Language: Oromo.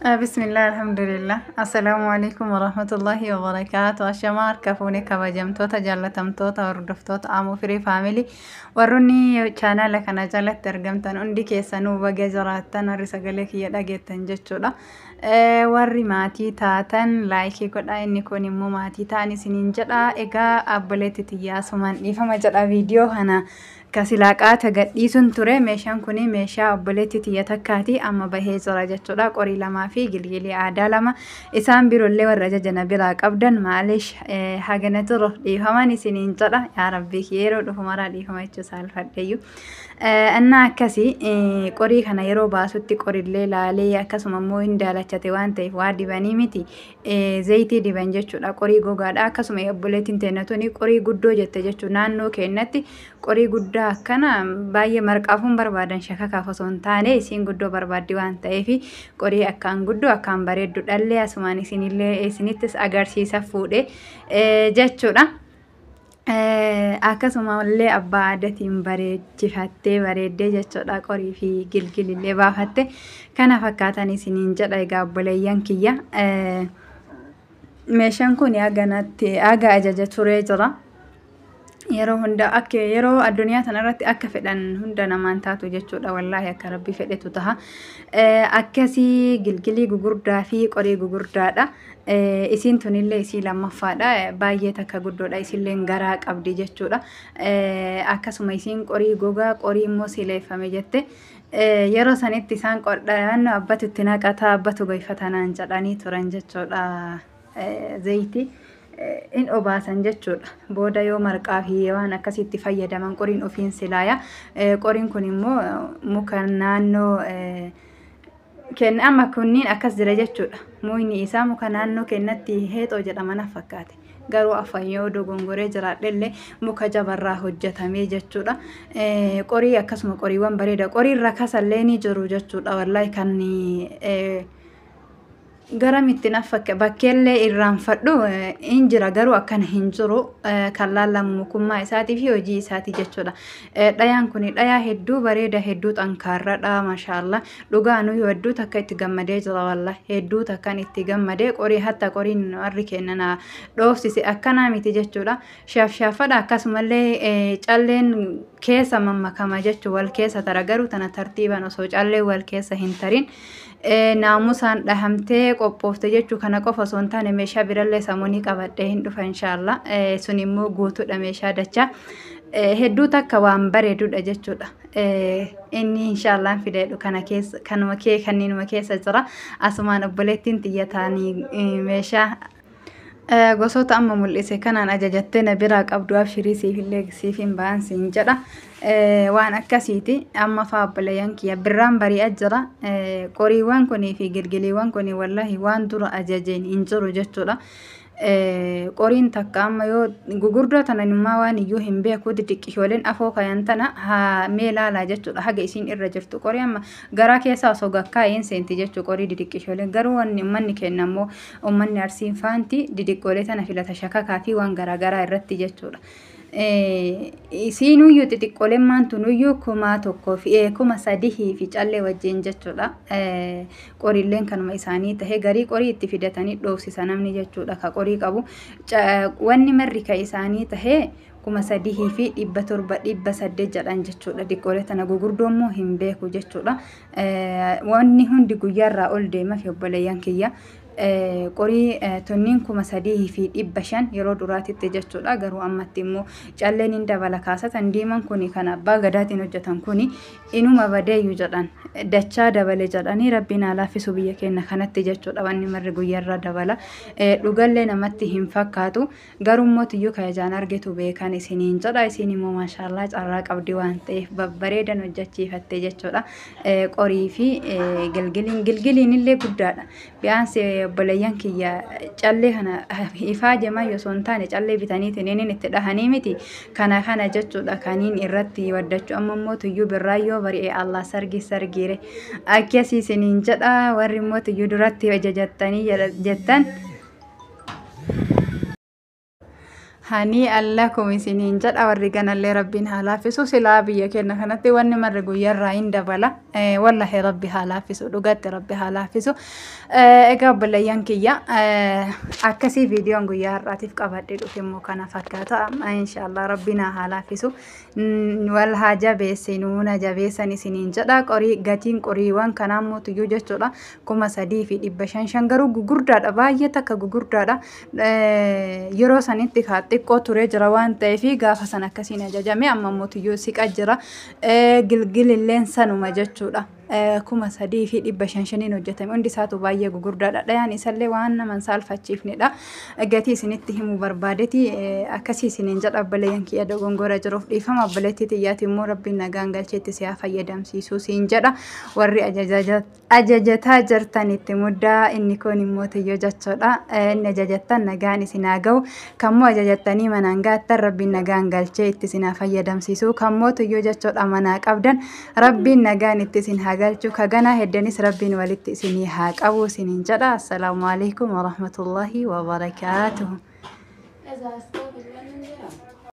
Bismillah, alhamdulillah. Assalaamu alaikum warahmatullahi wabarakaatu. Ashamaa harka fuunee kabajamtoota, jaallatamtoota, hordoftoota Amuu Firii Faamilii. Warroonni chaanaala kana jalatti argamtan hundi keessanuu baga jiraattan, warri sagalee kiyya dhageettan jechuudha. Warri maatii taatan laayikii godhaa, inni kun immoo maatii ta'an isiniin jedha. Egaa abboleetti tiyyaa asumaan dhiifama jedha, viidiyoo kana kasilaaqaata gadhiisuun ture. Meeshaan kun meeshaa obboleetti tiyya takkaati, amma bahee jira jechuudha. Qorii 2 fi gilgilii aadaa 2, isaan biroollee warra ajajana biraa qabdan maalish hagana jiru dhiifaman isiniin jedha. Yaa rabbii, yeroo dhufu maraa dhiifama jechuu saalfadheeyyu. Innaa akkasii qorii kana yeroo baasutti qorillee laalee, akkasuma immoo hin daalachate waan ta'eef waa dibanii miti, zayitii diban jechuudha. Qorii gogaadha. Akkasuma obboleettiin teennatuni qorii guddoo jette jechuudha. Naannoo keenyatti qorii guddaa akkana baay'ee marqaafuun barbaadan, shakakaaf osoo hin taane isiin guddoo barbaaddi waan ta'eef qorii akkaan guddoo akkaan bareeddu dhallee asumaan isinillee isinittis agarsiisa fuudhe jechuudha. Akkasuma illee abbaa aadaatiin bareechifattee bareeddee jechuudha, qorii fi gilgilillee baafatte kana fakkaatan isiniin jedha. Egaa obboleeyyan kiyya, meeshaan kun haganatti haga ajaja turee jira. Yeroo hunda akka yeroo addunyaa tanarratti akka fedhan hunda namaan taatu jechuudha. Wallaahi akka rabbi fedhetu taha. Akkasii gilgilii gugurdaa fi qorii gugurdaadha. Isiin tunillee isii lammaffaadha. Baay'ee takka guddoodha. Isilleen garaa qabdi jechuudha. Akkasuma isiin qorii gogaa, qorii immoo sileeffame jette. Yeroo sanitti isaan qodhaan abbatu itti naqataa, abbatu goyfatanaan jedhanii turan jechuudha. Zayitii in obaasan jechuudha. Booda yoo marqaa fi waan akkasitti fayyadaman qoriin ofiin silaaya. Qoriin kun immoo muka naannoo kenna amma kunniin akkas jira jechuudha. Mukni isaa muka naannoo kennatti heexoo jedhama na fakkaate. Garuu afaan yoo dogongoree jiraadhellee muka jabarraa hojjetamee jechuudha. Qorii akkasuma qoriiwwan bareeda. Qoriin rakasallee ni jiru jechuudha. Wallaahi kan garamitti na fakka bakkeellee irraanfadhu hin jira, garuu akkana hin jiru kan laallamu mukummaa isaatii fi hojii isaatii jechuudha. Dhayaan kun dhayaa hedduu bareeda, hedduu xankaarradha, maashaallah. Dhugaa nuyi hedduu takka itti gammadee jira, wallah hedduu takkan itti gammadee. Qorii hatta qoriin warri kennana dhoofsise akkanaa miti jechuudha. Shaafshaafadha, akkasumallee calleen keessa mammakama jechuu, wal keessa tara, garuu tana tartiiban osoo calleen wal keessa hin tarin naamusaan dhahamtee qophoofte jechuu. Kana qofa osoo hin taane meeshaa birallee samuunii qabadhee hin dhufa inshaallah. Sun immoo guutuudha, meeshaa dachaa hedduu takka waan bareedudha jechuudha. Inni inshaallah fideedhu kana keessa, kanuma kee kanniinuma keessa jira. Asumaan obboleettiin xiyya ta'anii meeshaa gosoota amma mul'ise kanaan ajajattee na biraa qabdu, abshirii, siifillee siif hin ba'an siin jedha. Waan akkasiiti. Amma faa obboleeyyan kiyya, birraan bari'aa jira. Qoriiwwan kunii fi gilgiliiwwan kunii wallahi waan dura ajajeen hin jiru jechuudha. Qoriin takka amma yoo gugurdoo tana nimmaa waan iyyuu hin beeku, xixiqqishooleen afoo kayan tana haa mee laalaa jechuudha. Haga isiin irra jirtu qorii amma garaa keessaa osoo gakkaa'een seenti jechuu qorii xixiqqishooleen. Garuu wanni uummanni kenna immoo uummanni Arsiin faanti xixiqqoolee tana filata shakakaa fi waan garaagaraa irratti jechuudha. Isiinuyyuu xixiqqooleen maantunuyyuu 1000 fi 3000 fi callee wajjin jechuudha. Qoriilleen kanuma isaanii tahe garii qorii itti fidatanii dhoofsisa namni jechuudha. Ka qorii qabu wanni marri ka isaanii tahee 3700, 800 jedhan jechuudha. Diqqoolee tana, gugurdoo immoo hin beeku jechuudha. Wanni hundi guyyaarraa ol deema fi obboleeyyan kiyya. Qorii tunniin 3500 yeroo duraatitti jechuudha. Garuu ammatti immoo calleen hin dabala. Kaasatan diiman kuni kan abbaa gadaatiin hojjetan kuni inuma badeeyyu jedhan, dachaa dabale jedhanii. Rabbiin haa laaffisu biyya keenya kanatti jechuudha. Wanni marri guyyaarraa dabala. Dhugallee namatti hin fakkaatu. Garuu immoo tiyyuu kabajaan argitu beekan isiniin jedha. Isiin immoo maashaallaa carraa qabdi waan ta'eef babbareedan hojjechiifatte jechuudha. Qorii fi gilgiliin, gilgiliin illee guddaadha. Bi'aansi obboleeyyan kiyya callee kana ifaa jemaa osoo hin taane callee bitaniitiin inni itti dhahanii miti kana jechuudha kaniin irratti waddachuu. Amma immoo tuyyuu birraayyoo bari'e, Allah sargi sargiire akkasii isiniin jedha. Warri immoo tuyyuu duratti ajajattanii jettan. Hanii allakum isiniin jedha. Warri ganallee rabbiin haa laaffisu. Silaa biyya keenya kanatti wanni marri guyyaarraa hin dabala. Wallahi rabbi haa laaffisu, dhugatti rabbi haa laaffisu. Egaa obboleeyyan kiyya, akkasii viidiyoon guyyaa har'aatiif qabadhee dhufe immoo kana fakkaata. Inshaallah rabbiin haa laaffisu. Wal haa jabeessinuu, na jabeessan isiniin jedha. Qorii gatiin qoriiwwan kanaa mootiyyuu jechuudha 3500 garuu gugurdaadha, baay'ee takka gugurdaadha. Yeroo sanitti kaa xiqqoo turee jira waan ta'eef gaafa san akkasiin ajajame, amma mootiyyuu siqa jira. Gilgililleen sanuma jechuudha. 3500 hojjetame, hundi isaatu baay'ee gugurdaadha. Dhayaan isallee waan naman saalfachiifnedha. Gatii isinitti himuu barbaadeti akkasii isiniin jedha. Obboleeyyan kiyya, dogongora jiruuf dhiifama. Obboleettii xiyyaati immoo rabbiin nagaan galcheetti si haa fayyadamsiisuu siin jedha. Warri ajajataa jirtan itti muddaa. Inni kun immoo tiyyoo jechuudha. Inni ajajattan nagaan isin haa ga'u. Kammoo ajajattanii manaan gaattan rabbiin nagaan galchee itti isin haa fayyadamsiisuu. Kammoo tiyyoo jechuudha manaa qabdan rabbiin nagaan itti isin haa galchu. Kaganaa heddanis rabbiin walitti isinii haa qabu isiniin jedha. Assalaamu alaikum warahmatullaahi wabarakaatuhu.